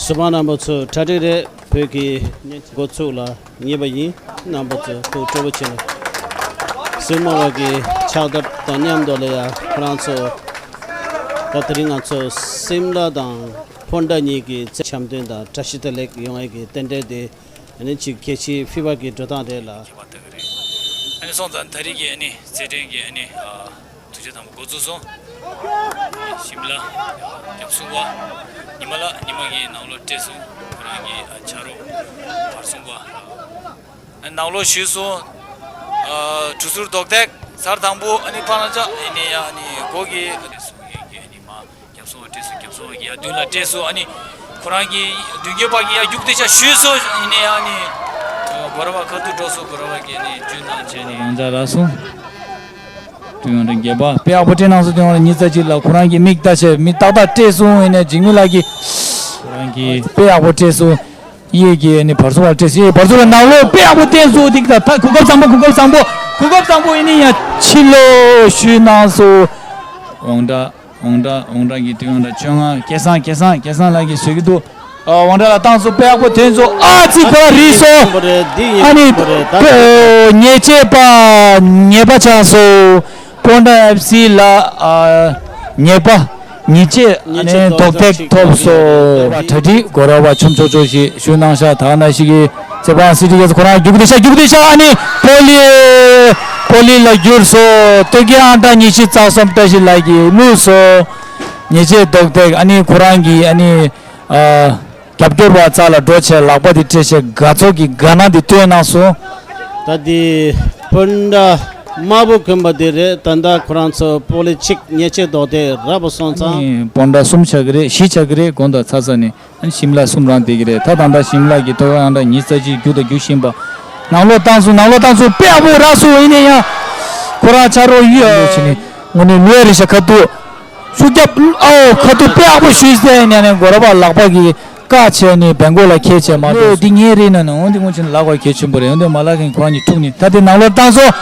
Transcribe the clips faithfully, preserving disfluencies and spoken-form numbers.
གཟུ་དཔང་རྣམ་པ་ཚོ་གྲ་སྒྲིག་རེད། བོད་ཀྱི་འགོ་ཚུགས་ལ་ངེས་པ་ཡིན། རྣམ་པ་ཚོ་ཐུགས་སྤྲོ་པོ་བྱེད་ལ། གཟིགས་མོ་བ་གི་ཕྱག་བརྡབ་དང་མཉམ་དུ་ལ་ཡ་ཁོ་རང་ཚོ་ད་དེ་རིང་ང་ཚོ་སིམ་ལ་དང་ཕོན་ཌ་གཉིས་ཀྱི་རྩེད་འཆམ་མཐུན་དང་བཀྲ་ཤིས་བདེ་ལེགས་ཡོང་ཡས་ཀྱི་རྟེན་འབྲེལ་དེ་ཨ་ནི་ཅིག་གལ་ཆེའི་ཕི་ཕ་གི་འགྲོ་སྟངས་རེད་ལ། ཁྱད་པར་ལྟ་གི་རེད། ཨ་ནི་སོང་ཙང་ད་རེས་ཀྱི་ཨ་ནི་རྩེད་འགྲན་གྱི་ཨ་ནི་ཨ། ཐུགས་རྗེ་དང་པོ་འགོ་བཙུགས་སོང་། ཞིམ་ལ་རྒྱབ་སྲུང་བ། ཉི་མ་ལགས་ཉི་མ་གིས་ནང་ལོགས་སྤྲད་སོང་། ཁོ་རང་གི་ཨ་ཆ་རོགས་བར་སྲུང་བ། ཨ་ནང་ལོགས་ཞུས་སོང་། ཨ་གྲུ་ཟུར་རྡོག་ཐེག་ཚར་དང་པོ་ཨ་ནི་ཕར་ལ་བཅག་ཨ་ནི་ཨ་ནི་སྒོ་གི་ཨ་ནི་སྲུང་ཡས་ཀྱི་ཨ་ནི་མ་རྒྱབ་སྲུང་བ་སྤྲད་སོང་། རྒྱབ་སྲུང་བ་གིས་ཡ་མདུན་ལ་སྤྲད་སོང་། ཨ་ནི་ཁོ་རང་གི་མདུན་རྒྱབ་པ་གིས་ཡ་རྒྱུག་དེ་ཆ་ཞུས་སོང་། ཨ་ནི་ཨ་ནི་སྒོ་ར་བ་ཁ་ཐུག་འགྲོ་སོང་། སྒོ་ར་བ་གིས་ཨ་ནི་རྒྱུན་ནང་བྱས་ནས་རང་འཇགས་རག་སོང་། ཀྲུང་དབྱང་རང་རྒྱལ་པ་དཔེ་ཡག་པོ་སྤྲད་གནང་སོང་། ཀྲུང་དབྱང་རང་ཉི་ཚ་གཅིག་ལ་ཁོ་རང་གིས་མིག་ལྟ་བྱས་མིག་ཏག་ཏག་སྤྲད་སོང་། ཡིན་ནའི་འཇིགས་མེད་ལགས་ཀྱིས་ཁོ་རང་གིས་དཔེ་ཡག་པོ་སྤྲད་སོང་། གཡས་ཀྱི་ནི་བར་སྲུང་བར་སྤྲད་སོང་། གཡས་བར་སྲུང་བ་ནང་ལོགས་དཔེ་ཡག་པོ་བསྟན་སོང་། ཏིག་ཏག་ད་གོ་སྐབས་བཟང་པོ་གོ་སྐབས་བཟང་པོ་གོ་སྐབས་བཟང་པོ་ཡིན་ནི་ཡང་ཕྱི་ལོགས་ཞུས་གནང་སོང་། དབང་གྲགས་དབང་གྲགས་དབང་གྲགས་ཀྱིས་དུས་དབང་གྲགས་བཅོ་ལྔ་སྐལ་བཟང་སྐལ་བཟང་སྐལ་བཟང་ལགས་ཀྱིས་བཟོས་ཀྱི་འདུག་ཨ་དབང་གྲགས་ལ་བཏང་སོང་། དཔེ་ཡག་པོ་ཐོན་སོང་། ཨ་ཙི་ཁོ་རང་རིལ་སོང་། ཨ་ནི་ཉེས་ཆད་པ་ཉེས་པ་ཆགས་སོང་། སྤོན་ཊ་ཨེཕ་སི་ལ་ཨ་ཉེས་པ་ཉེས་ཆད་ཨ་ནི་རྡོག་ཐེག་ཐོབ་སོང་། གྲ་སྒྲིག་སྒོ་ར་བ་ཆུམ་ཆོག་ཆོག་ཞིག་ཞུ་གནང་ཤག་ད་ན་ཞིག་གི་རྩེད་པ་སི་ཏི་གེ་ཁོ་རང་རྒྱུག་བསྡད་ཤག་རྒྱུག་བསྡད་ཤག་ཨ་ནི་པོ་ལི་པོ་ལི་ལ་བསྒྱུར་སོང་། སྟོད་ཀྱི་ཨང་གྲངས་ཉི་ཤུ་རྩ་གསུམ་བཀྲ་ཤིས་ལགས་ཀྱིས་བླུགས་སོང་། ཉེས་ཆད་རྡོག་ཐེག་ཨ་ནི་ཁོ་རང་གིས་ཨ་ནི་ཨ། རྒྱབ་སྐྱོར་བ་རྩ་ལ་འགྲོ་བྱས་ལག་པ་དེ་སྤྲད་བྱས་དགའ་ཚོར་གྱི་དགའ་སྣང་དེ་སྟོན་གནང་སོང་། ད་དེ་སྤུན་ཟླ་དམར་པོ་གོན་པ་དེ་རེད། ད་ལྟ་ཁོ་རང་ཚོ་པོ་ལི་གཅིག་ཉེས་ཆད་རྡོག་ཐེག་རག་པ་སོང་ཙང་། ཨ་ནི་སྤུན་ཟླ་གསུམ་ཆགས་ཀྱི་རེད། བཞི་ཆགས་ཀྱི་རེད། དགོང་དག་ཚ་ཚ་ནས་ཨ་ནི་ཞིམ་ལ་གསུམ་རང་བསྡད་ཀྱི་རེད། ད་ད་ལྟ་ཞིམ་ལ་གི་ཐོག་ཨང་གྲངས་ཉི་ཤུ་རྩ་གཅིག་རྒྱུག་དང་རྒྱུག་བཞིན་པ། ནང་ལོགས་བཏང་སོང་། ནང་ལོགས་བཏང་སོང་། དཔེ་ཡག་པོ་རག་སོང་། ཡིན་ནའི་ཡང་ཁོ་རང་ཆ་རོགས་གཡུ་ཨ་བྱས་ནས་དངོས་གནས་ལུས་རེ་ཤ་ཁ་ཐུག་ཤུགས་རྒྱབ་ཨའོ་ཁ་ཐུག་དཔེ་ཡག་པོ་ཞུས་ཟེར་ནས་ནས་སྒོ་ར་བ་ལག་པ་གིས་བཀག་བྱས་ནས་བེང་གོ་ལ་ཁྱེར་བྱས་མ་གཏོགས་འདི་ངའི་རེད་ན་ནས་འོང་འདི་ངོ་ཆེན་ལག་པ་གལ་ཆེན་པོ་རེད། འོང་འདི་མ་ལག་གིན་ཁོ་རང་གཉིས་ཐུག་ནས་ད་དེ་ནང་ལོགས་བཏང་སོང་།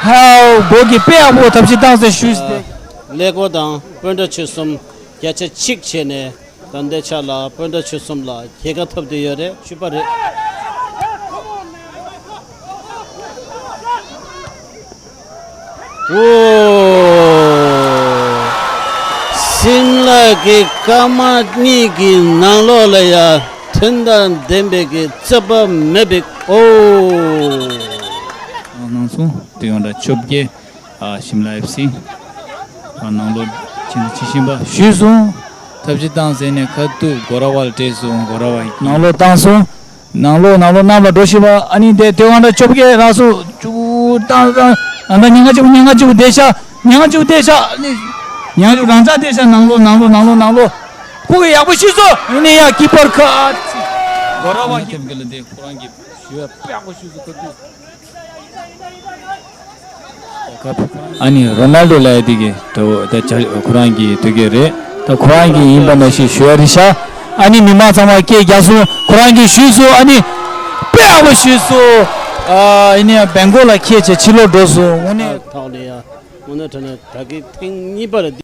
ཧའོ་སྒོ་གི་དཔེ་ཡག་པོ་ཐབས་ཤེས་བཏང་ཟེར་ཞུས་ཏེ། ཀླད་ཀོར་དང་སྤུན་ཟླ་ཆོལ་གསུམ་བརྒྱ་ཆ་གཅིག་བྱས་ནས་ད་ལྟའི་ཆ་ལ་སྤུན་ཟླ་ཆོལ་གསུམ་ལ་རྒྱལ་ཁ་ཐོབ་བསྡད་ཡོད་རེད། ཞུས་པ་རེད། ཨོ། སིམ་ལ་གི་སྐར་མ་གཉིས་ཀྱི་ནང་ལོགས་ལ་ཡ་ཁྲིམས་དང་ལྡན་པའི་གི་རྩོད་པ་མེད་པའི་ཨོ། ནང་སོང་དེ་ཡོང་འདྲ་བཅོ་བརྒྱད། ཨ་ཞིམ་ལ་ཨེཕ་སི། ཨ་ནང་ལོགས་ཕྱིན་ཅི་ཤིན་པ་ཞུས་སོང་། ཐབས་ཤེས་བཏང་ཟེར་ནས་ཁ་ཐུག་སྒོ་ར་བ་ལ་སྤྲད་སོང་། སྒོ་ར་བ་ནང་ལོགས་བཏང་སོང་། ནང་ལོགས་ནང་ལོགས་གནམ་ལ་འགྲོ་ཤི་བ་ཨ་ནི་དེ་དེ་བང་འདྲ་བཅོ་བརྒྱད་རག་སོང་། ཅུ་བཏང་བཏང་ཨ་ད་ཉིན་ང་གཅིག་ཉིན་ང་གཅིག་བསྡད་ཤག་ཉིན་ང་གཅིག་བསྡད་ཤག་ཨ་ནི་ཉིན་ང་གཅིག་རང་ཅག་བསྡད་ཤག་ནང་ལོགས་ནང་ལོགས་ནང་ལོགས་ནང་ལོགས་ཁོ་གི་ཡག་པོ་ཤི་སོང་། ཨ་ནི་ཡ་ཀི་པར་ཁ་སྒོ་ར་བ་ཁྱེམ་གི་ལ་དེ་ཁོ་རང་གི་ཞུ་བ་དཔེ་ཡག་པོ་ཤི་སོང་། ཁ་ཐུག་ཨ་ནི་རོ་ནལ་ཌོ་ལབ་ཡ་དེ་གི་དོ་ད་ཅ་ཁོ་རང་གི་དོ་གི་རེད། ད་ཁོ་རང་གི་ཡིན་པ་ནང་བཞིན་ཞུ་ཡ་རེད་ཤག་ཨ་ནི་མི་མང་ཚང་མ་སྐད་རྒྱག་སོང་། ཁོ་རང་གིས་ཞུས་སོང་། ཨ་ནི་དཔེ་ཡག་པོ་ཞུས་སོང་། ཨ་ཡིན་ནའི་བེང་གོ་ལ་ཁྱེར་བྱས་ཕྱི་ལོགས་འགྲོ་སོང་། དངོས་གནས་ཐོག་ནས་ཡ་དངོས་གནས་དྲང་གནས་ད་གི་ཐེངས་གཉིས་པ་རེད།